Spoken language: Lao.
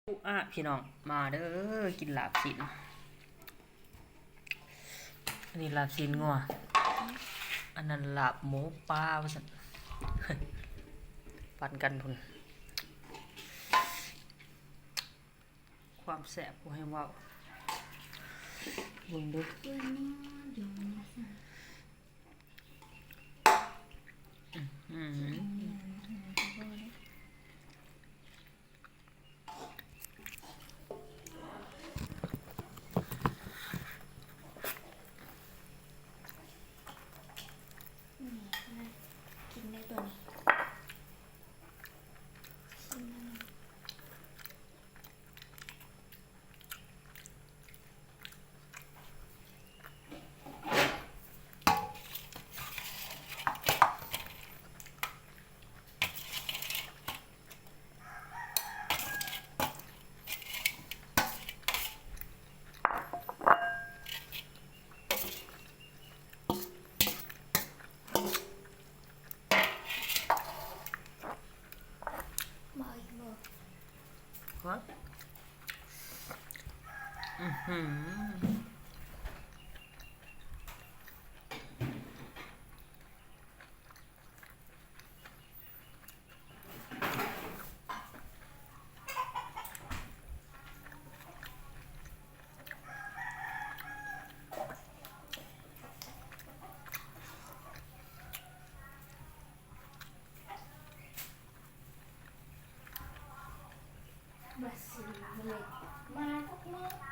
ອະ ພີ່ນ້ອງ ມາເດີ ກິນລາບຊີ້ນ. ອັນນີ້ລາບຊີ້ນງົວ ອັນນັ້ນລາບໝູປ່າວ່າຊັ້ນ ປັນກັນພຸ້ນ. ຄວາມແຊບບໍ່ໃຫ້ເວົ້າ ເບິ່ງເດີ. ກິນໄດ້ຕົວນີ້. ມາອີກບໍ່? ຮະ? ອືຫື. ມາຊິມເລີຍ ມາທຸກມື້.